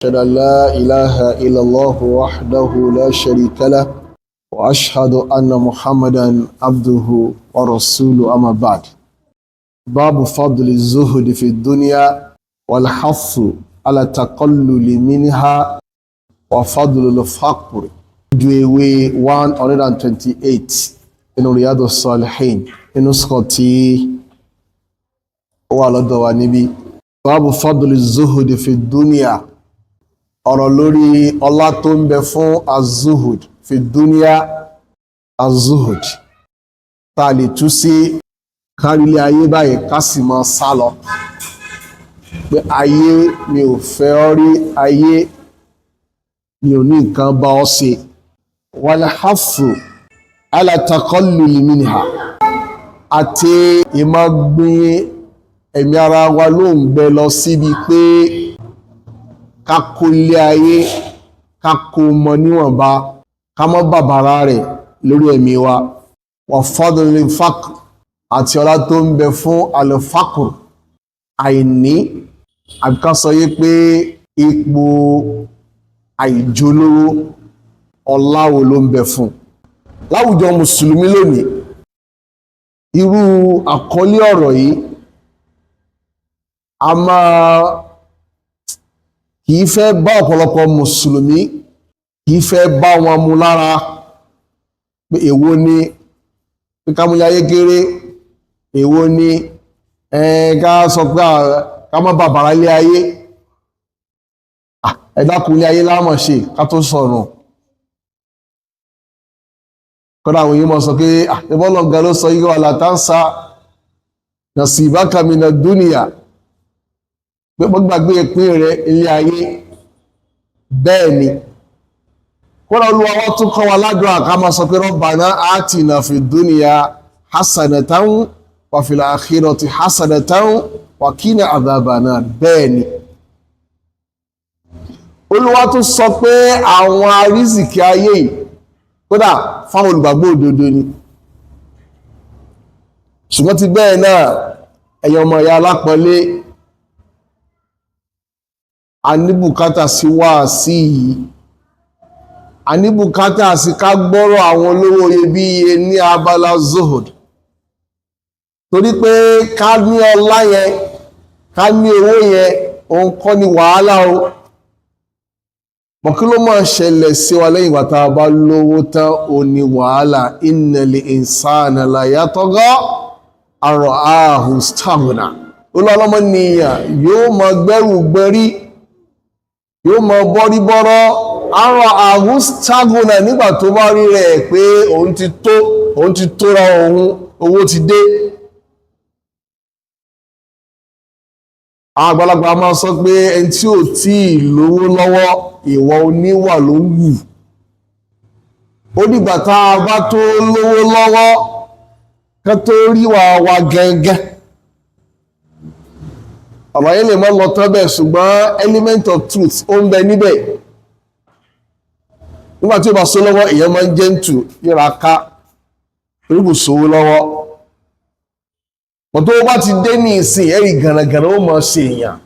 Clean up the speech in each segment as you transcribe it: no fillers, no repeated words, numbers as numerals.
أشهد أن لا إله إلا الله وحده لا شريك له وأشهد أن محمدا عبده ورسوله. أما بعد، باب فضل الزهد في الدنيا والحث على التقلل منها وفضل الفقر. Ojú ewé 128 inú Riyadu Salihin, inú sọ tí ó wà lọ́dọ̀ wa níbí. Báàbù fadli zuhud fi dúníà, ọ̀rọ̀ lórí ọlá tó ń bẹ fún azuhud fi dúníà. Azuhud tá a lè tú sí kárílé ayé báyìí, ká sì máa sá lọ pé ayé mi ò fẹ́ ọ rí, ayé mi ò ní nǹkan bá ọ ṣe. Wal hafu ala taqallul minha, àti ìmọ̀ gbin ẹ̀mí ara wa ló ń gbẹ lọ síbi pé ká kó ilé ayé, ká kó mọ níwọ̀nba, ká mọ́ bàbàrà rẹ̀ lórí ẹ̀mí wa. Wa fadlil faqr, àti ọlá tó ń bẹ fún al-faqr, àìní, àbí ká sọ yé pé ipò àìjólówó, ọlá wo ló ń bẹ fún láwùjọ mùsùlùmí lónìí? Irú àkọlé ọ̀rọ̀ yìí a máa kìí fẹ́ bá ọ̀pọ̀lọpọ̀ mùsùlùmí, kìí fẹ́ bá wọn mu lára pé èwo ni pé ká múlẹ̀ ayé kéré, èwo ni ká sọ pé ká má bàbàrà ilé ayé. Ẹ dákun, ilé ayé lámọ̀ ṣe ká tó sọ̀rọ̀. Kọ́dà àwọn èèyàn máa sọ pé ìbọ́lọ̀ gan ló sọ yíò wala tansa nasibaka mina dunya, pé mọ́ gbàgbé ìpín rẹ̀ ilé ayé. Bẹ́ẹ̀ ni, kọ́dà Olúwa wọ́n tún kọ́ wa ládùúrà ká máa sọ pé rabbana atina fid dunya hasanatan wa fil akhirati hasanatan wa qina adhaban nar. Bẹ́ẹ̀ ni, Olúwa tún sọ pé àwọn arísìkí ayé yìí kódà fáwọn olùgbàgbọ́ òdodo ni. Ṣùgbọ́n ti bẹ́ẹ̀ náà, ẹ̀yin ọmọ ìyá alápọ̀nlé, a ní bùkátà sí wáàsí yìí, a ní bùkátà sí ká gbọ́rọ̀ àwọn olówó iyebíye ní abala zuhud, torí pé ká ní ọlá yẹn, ká ní owó yẹn, òun kọ́ ni wàhálà o. Mọ̀ kí ló máa ṣẹlẹ̀ sí wa lẹ́yìn ìgbà tá a bá lówó tán, ó ní wàhálà. Innal insana la yatgha an ra'ahu istaghna. Olọ́lọ́mọ nìyàn yóò máa gbẹ́rù gbẹ́rí, yóò máa bọ́rí bọ́rọ́, an ra'ahu istaghna, nígbà tó bá rí rẹ̀ pé òun ti tó, òun ti tóra òun, owó ti dé. Àwọn àgbàlagbà máa sọ pé ẹni tí ò tí ì lówó lọ́wọ́, ìwà oníwà ló ń wù. Ó dìgbà tá a bá tó lówó lọ́wọ́ ká tó rí wa wa gẹ́gẹ́. Ọ̀rọ̀ yẹn lè mọ́ lọ tán bẹ́ẹ̀, ṣùgbọ́n element of truth ó ń bẹ níbẹ̀. Nígbà tí ó bá sọ lọ́wọ́, èèyàn máa ń gentle, yíra ká torí kò sówó lọ́wọ́. Mọ̀ tó bá ti dé ní ìsìn, ẹ̀rí gànàgànà ó máa ṣe èèyàn,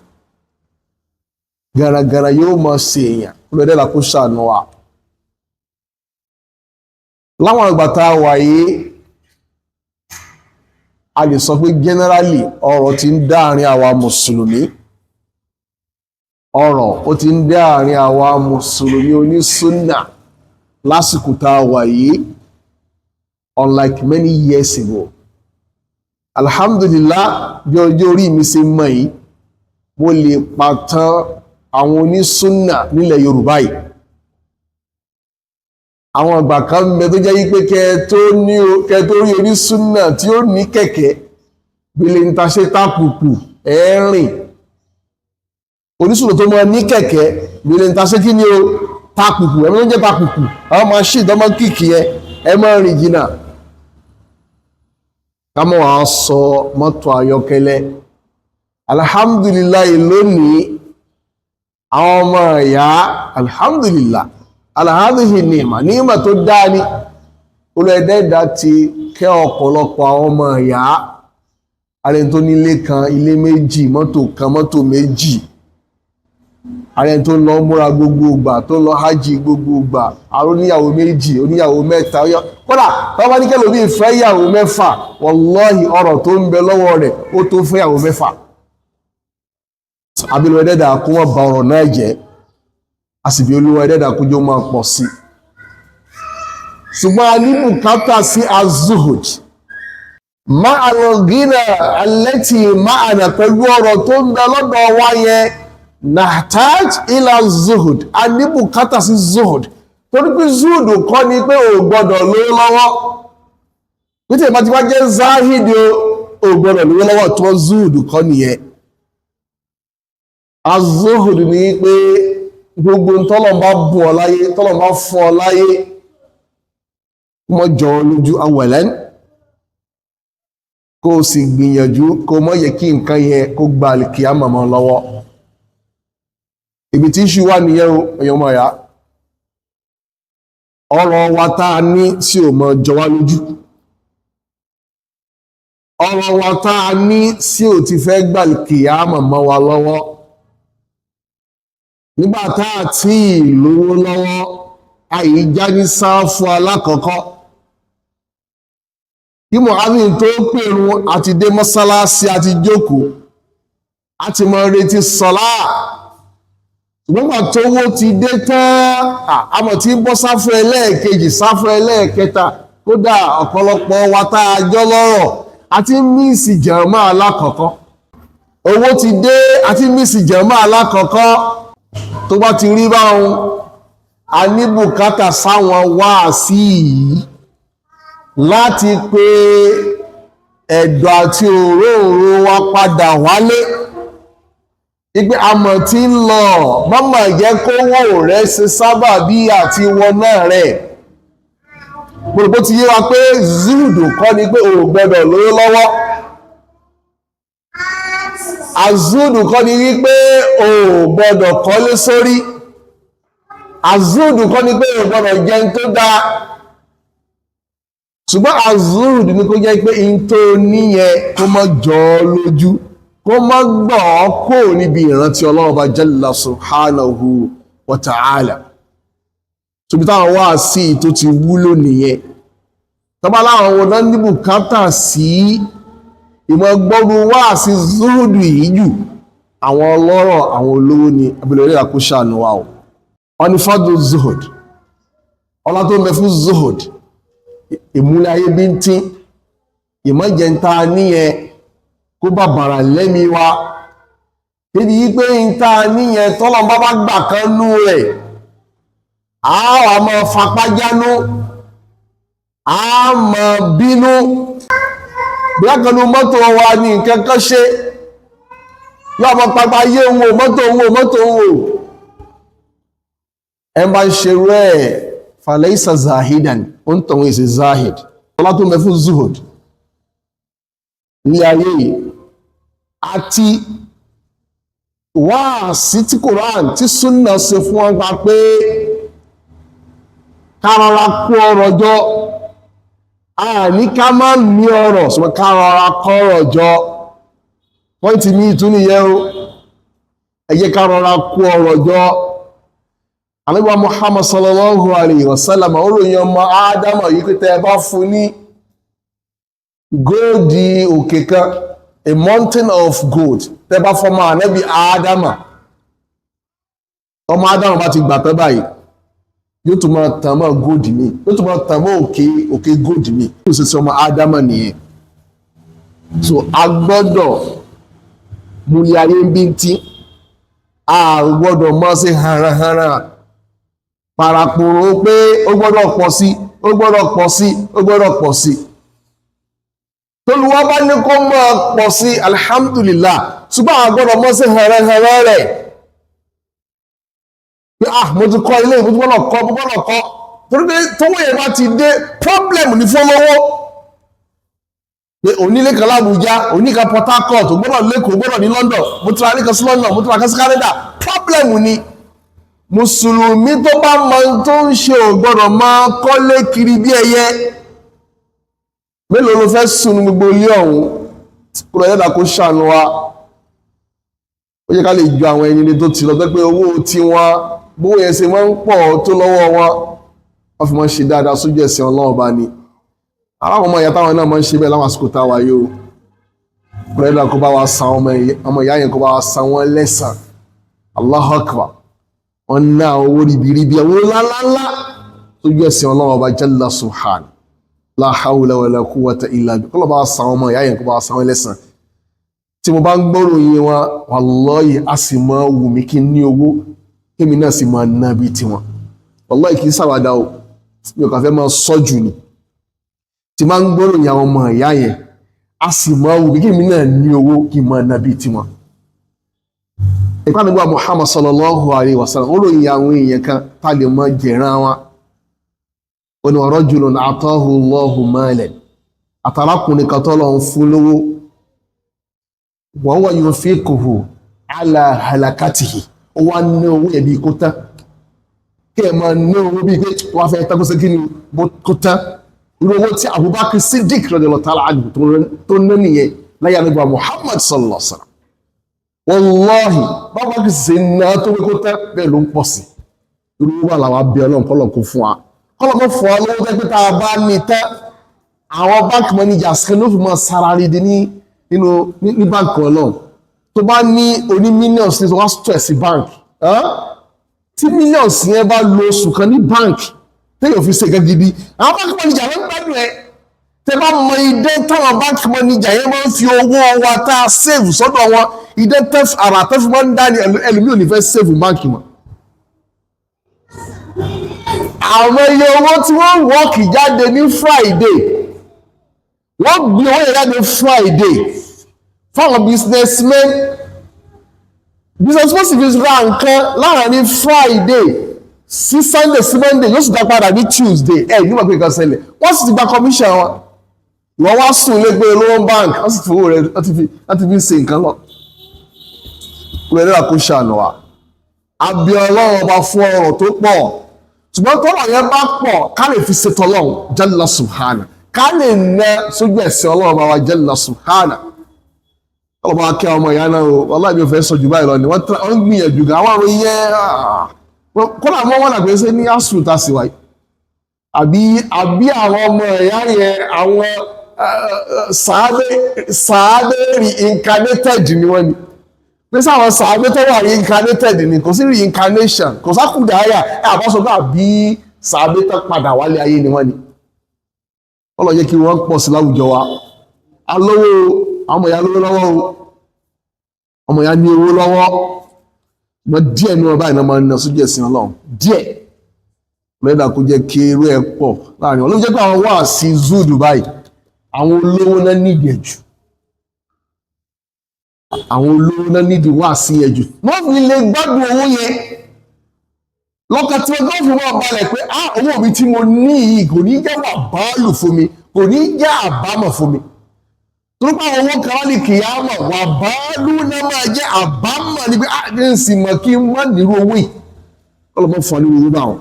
gànàgànà yóò máa ṣe èèyàn. Olùdẹ́ là kó ṣàánú wa. Láwọn àgbà tá a wà yìí, a lè sọ pé generally ọ̀rọ̀ ti ń dá àárín àwa mùsùlùmí, ọ̀rọ̀ ó ti ń dá àárín àwa mùsùlùmí onísúnnà lásìkò tá a wà yìí, unlike many years ago. Alhamdulillah, bí ọjọ́ orí mi ṣe mọ̀ yìí, mo lè pàtàn àwọn onísúnnà nílẹ̀ Yorùbá yìí. Àwọn ìgbà kan ń bẹ tó jẹ́ wípé kẹ tó rí onísúnnà tí ó ní kẹ̀kẹ́ bí lè ń ta ṣe tápùpù ẹ̀rìn, onísúnnà tó mọ́ ní kẹ̀kẹ́ bí lè ń ta ṣe kí ni o, tápùpù ẹ̀mí ló ń jẹ́ tápùpù, àwọn máa ṣì ìdánmọ́ kìkì yẹn, ẹ máa rìn jìnnà. Ká mọ́ wàá sọ mọ́tò ayọ́kẹ́lẹ́. Alhamdulillah, lónìí àwọn ọmọ ìyá, alhamdulillah alhadihi nìmà nímà tó dáa ní olùẹ̀dẹ́dà ti kẹ́ ọ̀pọ̀lọpọ̀ àwọn ọmọ ìyá ààrẹ tó nílé kan, ilé méjì, mọ́tò kan, mọ́tò méjì. Ààrẹ tó ń lọ múra gbogbo ìgbà, tó ń lọ hajj gbogbo ìgbà, àrò oníyàwó méjì, oníyàwó mẹ́ta, kódà tó bá ní kẹ́lòmíì fẹ́ yàwó mẹ́fà, wallahi ọrọ̀ tó ń bẹ lọ́wọ́ rẹ̀ ó tó fẹ́ yàwó mẹ́fà. Abilu ẹ̀dẹ́dà kó wọ́n ba ọ̀rọ̀ náà jẹ́, a sì bí Olúwa ẹ̀dẹ́dà kó jọ máa pọ̀ sí. Ṣùgbọ́n a ní bùkátà sí azuhud ma'al ghina allati ma'ana, pẹ̀lú ọ̀rọ̀ tó ń bẹ lọ́dọ̀ wa yẹn, nahtaj ila zuhud, a ní bùkátà sí zuhud. Torí pé zuhud kọ́ ni pé o gbọ́dọ̀ lówó lọ́wọ́. Pété ìbá ti wá jẹ́ zahid, o gbọ́dọ̀ lówó lọ́wọ́, tó zuhud kọ́ nìyẹn. Azuhud ni pé gbogbo tọ́lọ̀ bá bù ọ láyé, tọ́lọ̀ bá fún ọ láyé, mọ́ jọ ọ lójú awẹ̀lẹ́n, kó o sì gbìyànjú kó o mọ́ yẹ kí nǹkan yẹn kó gba àlìkìyámà mọ́ lọ́wọ́. Ibi tí iṣu wà nìyẹn o, èèyàn mọ̀ ya. Ọ̀rọ̀ wa tá a ní sí ò mọ́ jọ wá lójú, ọ̀rọ̀ wa tá a ní sí ò ti fẹ́ gbà àlìkìyámà mọ́ wa lọ́wọ́. Nígbà tá a tí ì lówó lọ́wọ́, àyíjá ní sáfù alákọ̀ọ́kọ́ kí Muhammed tó pèrún, àti dé mọ́sálásí, àti jókòó, àti mọ retí sọlá. Ṣùgbọ́n gbà tówó ti dé tán, àmọ̀ tí ń bọ́ sáfù ẹlẹ́ẹ̀kejì, sáfù ẹlẹ́ẹ̀kẹta. Kódà ọ̀pọ̀lọpọ̀ wa tá a jọ lọ́rọ̀ àti miss jàmá alákọ̀ọ́kọ́. Owó ti dé, àti miss jàmá alákọ̀ọ́kọ́. Tó bá ti rí báwọn, a ní bùkátà sáwọn wáàsí yìí láti pé ẹ̀dọ̀ àti òróòró wa padà wálé, ipe àmọ̀ tí ń lọ mọ́mọ̀ jẹ́ kówó rẹ̀ ṣe sábà bí àti wọná rẹ̀. Gbogbo ti yé wa pé zuhudu kọ́ ni pé o gbọ́dọ̀ lówó lọ́wọ́. Azudu kọ́ ni wípé o gbọ́dọ̀ kọ́lé sórí. Azudu kọ́ ni pé o gbọ́dọ̀ jẹun tó dáa. Ṣùgbọ́n azudu ni kó jẹ́ pé in tó níyẹn kó má jọ ọ́ lójú, kó má gbọ́ ọ́ kó níbi ìrántí Ọlọ́run bá jalla subhanahu wa ta'ala. Tóbi táwọn wá sí tó ti wúlò nìyẹn. Tọ́ba láwọn wo náà ní bùkátà sí ìmọ̀ gbọ́rú wá sí zuhudu yìí jù, àwọn ọlọ́rọ̀, àwọn olówó ni. Abilẹ̀ orí àkóṣà àánú wa o. Wọ́n ní fadlu zuhud, ọlá tó ń bẹ fún zuhud, ìmúlẹ̀ ayé bí ń tín, ìmọ̀jẹ̀ntà níyẹn kó bá bàrà lẹ́mi wa débi yí pé ń ta níyẹn tọ́lọ́ bá bá gbà kan nú rẹ̀, a wà máa fapá jánú, a máa bínú. Bí akànnú mọ́tò wa ní nǹkan kan ṣe, yóò mọ pápá yé òun o, mọ́tò òun o, mọ́tò òun o. Ẹ bá ń ṣerú ẹ̀, falaysa zahidan, ó ń tọ̀wọ́n ìṣe zahid. Ọlá tó ń bẹ fún zuhud ní ayé yìí àti wáàsí tí Quran tí súnà ṣe fún wọn pa pé ká rọra kó ọrọ̀ jọ. A ní ká má ní ọrọ̀, ṣùgbọ́n ká rọra kó ọrọ̀ jọ. Point mi ìtún nìyẹn o. Ẹ jẹ́ ká rọra kó ọrọ̀ jọ. Ànábì Muhammad sallallahu alayhi wa sallam, ó ròyìn ọmọ Ádámà yìí pé tẹ́ ẹ bá fún ní gold òkè kan, a mountain of gold, tẹ́ bá fọmọ ànábì Ádámà, ọmọ Ádámà bá ti gbà tán báyìí, yóò tún máa tàn mọ́ gold mi, yóò tún máa tàn mọ́ òkè òkè gold mi. Yóò sì sọ ọmọ Ádámà nìyẹn. So a gbọ́dọ̀ múlẹ̀ ayé ń bí tí a gbọ́dọ̀ mọ́ sí haranhara parapòrò pé ó gbọ́dọ̀ pọ̀ sí, ó gbọ́dọ̀ pọ̀ sí, ó gbọ́dọ̀ pọ̀ sí. Tolúwa bá ní kó máa pọ̀ sí, alhamdulillah. Ṣùgbọ́n a gbọ́dọ̀ mọ́ sí haranhara rẹ̀ pé ah, mo ti kọ́ ilé, mo ti gbọ́dọ̀ kọ́, mo gbọ́dọ̀ kọ́. Torí pé tówó yẹn bá ti dé, problem ní fọlọ́wọ́ pé onílé kan l'Abuja, oníkan Port Harcourt, ó gbọ́dọ̀ lẹ́kọ̀ọ́, gbọ́dọ̀ ní London, mo ti ra ilé kan sí London, mo ti ra kan sí Canada. Problem ni. Mùsùlùmí tó bá mọ tó ń ṣe ò gbọ́dọ̀ máa kọ́lé kiri bí ẹyẹ. Mélòó ló fẹ́ sùn ní gbogbo ilé ọ̀hún? Kúrò yẹ́dà kó ṣàánú wa. Ó yẹ ká lè ju àwọn ẹni tó ti lọ pé owó tí wọ́n bówó yẹn ṣe máa ń pọ̀ tó lọ́wọ́ wọn, wọ́n fi máa ń ṣe dáadáa sójú ẹ̀sìn Ọlọ́run bá ní. Aláwọn ọmọ ìyá táwọn náà máa ń ṣe bẹ́ẹ̀ láwọn àsìkò táwa yìí o. Kúrẹ́dà kó bá wa san ọmọ ìyá yẹn, kó bá wa san wọ́n lẹ́san. Allahu Akbar. Wọ́n ná owó ribiribi, àwọn ńláńláńlá sójú ẹ̀sìn Ọlọ́run ọba jalla subhana. La hawla wala quwwata illa billah. Kó lọ́ bá wa san ọmọ ìyá yẹn, kó bá wa san wọ́n lẹ́san. Tí mo bá ń gbọ́rò yín wọn, wallahi, a sì máa wù mí kí n ní owó, kémi náà sì máa ná bí tiwọn. Wallahi, kì í ṣàwàdà o, mi ò kàn fẹ́ máa sọ jù ni. Tí máa ń gbọ́rò yín àwọn ọmọ ìyá yẹn, a sì máa wù mí kémi náà ní owó, kí n máa ná bí tiwọn. Ìpàdé Muhammad sallallahu alayhi wa sallam, ó ròyìn àwọn èèyàn kan tá lè máa jẹ̀ràn wọn. Ó ní rajulun atahu Allahu malan, àtàràkùnrin kan tọ́lọ́ ń fún lówó, wa huwa yunfiquhu ala halakatihi, ó wá ní owó ẹ̀bí kó tán, kí ẹ máa ní owó bíi pé wọ́n fẹ́ tán kó sí kí ni kó tán. Irú owó tí Abubakar Siddiq radiyallahu ta'ala anhu tó ná nìyẹn láyé ànábì Muhammad sallallahu alaihi wasallam. Wallahi, bábákì sì ná tó pé kó tán, bẹ́ẹ̀ ló ń pọ̀ sí. Irú wà làwọn abẹ́ Ọlọ́run kọ́lọ̀ kó fún wa, kọ́lọ̀ kó fún wa lówó tẹ́ pé tá a bá ní tán, àwọn bank managers kan ló fi máa sára rí di ní nínú ní báǹkì Ọlọ́run. Tó bá ní oní millions ní wọ́n stress bank, tí millions yẹn bá lo oṣù kan ní bank téèyàn fi ṣe nǹkan gidi, àwọn bank manager ló ń gbádùn ẹ. Tẹ bá mọ idẹ táwọn bank manager yẹn máa ń fi owó wa tá a save sọ́dọ̀ wọn, idẹ àrà tẹ́ fi máa ń dá ní ẹlòmíì ò ní fẹ́ save báǹkì wọn. Àwọn iye owó tí wọ́n wọ́ọ̀kì jáde ní Friday, wọ́n gbé owó yẹn jáde Friday fáwọn businessmen. Businessmen sì fi ra nǹkan láàrin Friday sí Sunday sí Monday, yóò sì dá padà ní Tuesday. Ẹ nígbà pé nǹkan ṣẹlẹ̀, wọ́n sì ti gba commission wọn. Ìwọ wá sùn lé pé olówó bank, wọ́n sì fi owó rẹ̀ láti fi ṣe nǹkan lọ. Kúrẹ́ nígbà kó ṣàánú wa. Àbí Ọlọ́run ọba fún ọrọ̀ tó pọ̀, ṣùgbọ́n tọ́rọ̀ yẹn bá pọ̀, ká lè fi ṣètò Ọlọ́run jalla subhana, ká lè ná sójú ẹ̀sìn Ọlọ́run ọba wa jalla subhana. Ọlọ́run bá kí ọmọ ìyá náà o. Wallahi, mi ò fẹ́ sọ jù báyìí lọ ni. Wọ́n gbìyànjú gan àwọn àrùn yẹn kọ́lá mọ́ wọn làgbé ṣe ní asùn tá a sì wáyé, àbí àwọn ọmọ ìyá yẹn, àwọn sàábé reincarnated ni wọ́n ni, pé sáwọn sàábé tó wà reincarnated ni. Kò sí reincarnation, kò sákùdáyà ẹ àbá sọ pé àbí sàábé tó padà wálé ayé ni wọ́n ni. Wọ́n lọ jẹ́ kí wọ́n pọ̀ sí láwùjọ wa. Alówó, àwọn ọmọ ìyá lówó lọ́wọ́ o, ọmọ ìyá ní owó lọ́wọ́, ṣùgbọ́n díẹ̀ ní wọn báyìí náà máa ń ná sójú ẹ̀sìn Ọlọ́run díẹ̀. Lẹ́dà kó jẹ́ kí irú ẹ̀ pọ̀ láàrin wọn. Ló jẹ́ pé àwọn wà sí zúdù báyìí, àwọn olówó náà nídìí ẹ̀ jù. Àwọn olówó náà nídìí wà sí ẹ̀ jù. Wọ́n fi lè gbádùn owó yẹn lọ́kàn tí wọ́n fi wọ́n balẹ̀ pé ah, owó mi tí mo ní yìí kò ní jẹ́ wà báàlù fún mi, kò ní jẹ́ àbámọ̀ fún mi. Torípa àwọn owó kan ní kìyàmọ̀, wà báàlù náà máa jẹ́ àbámọ̀ ní pé ah, ní n sì mọ̀ kí n má nírú owó yìí. Ọlọ́mọ fún wa nírú owó báwọn.